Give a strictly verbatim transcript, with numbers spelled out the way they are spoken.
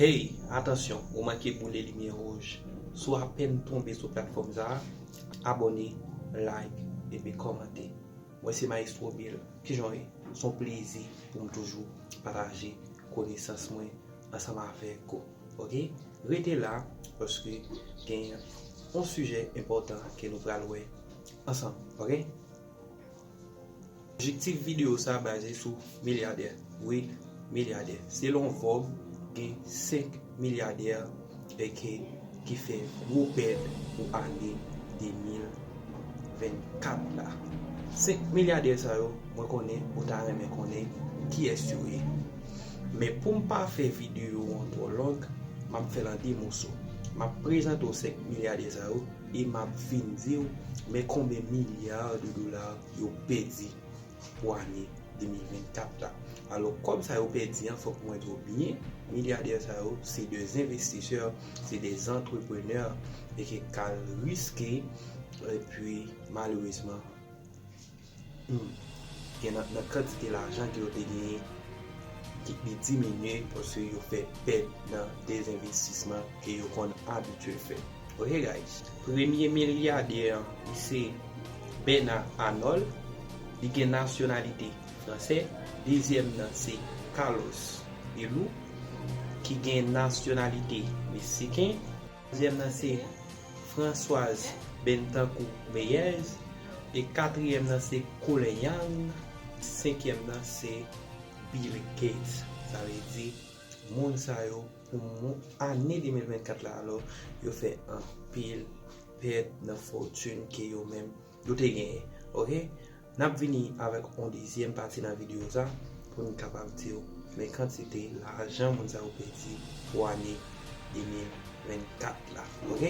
Hey, atansyon, ou manke boule limyè wouj. Si w apèn tonbe sou platfòm sa a, abòne, like, epi kòmante. Mwen se Maestro Bill. Kijan w ye? Se yon plezi pou m toujou pataje konesans mwen ansanm avèk ou. Oke? Rete la, paske gen yon sijè enpòtan ke nou pral wè ansanm. Oke? Objektif videyo sa a baze sou milyadè. Wi, milyadè. Selon Forbes, gen senk milyadè e ke ki fè gwo pèd pou ane de mil vennkat la. Senk milyadè sa yo, mwen konnen ou ta renmen konnen kiyès yo ye. Men pou m pa fè videyo an twò long, m ap fè l an de moso. M ap prezante w senk milyadè sa yo e m ap vin di w men konbyen milya de dola yo pèdi pou ane de mil vennkat la. Alò, kòb sa yo pèdi an, fòk mwen di w byen, milyadè sa yo, se de envestisè, se de antreprenè, e ke k al riske, epi malerezman, hmm, gen nan, nan kantite lajan ke yo te genyen, ki li diminye paske yo fè pèd nan dezenvestisman ke yo konn abitye fè. Oke, guys. Premye milyadè an, li se Bernard Arnault. Li gen nasyonalite fransè. Dezyèm nan se Carlos Bilou, ki gen nasyonalite meksiken. Twazyèm nan se Françoise Bentancur Meyers. E katriyèm nan se Colin Yang. Senkyèm nan se Bill Gates. Sa vle di, moun sa yo, pou mou-, ane de mil vennkat la, alò, yo fè anpil pèd nan fòtin ke yo menm, yo te genyen. Oke? N ap vini avèk yon dezyèm pati nan videyo sa pou n kapab di w men kantite lajan moun sa yo pèdi pou ane de mil vennkat la. Oke?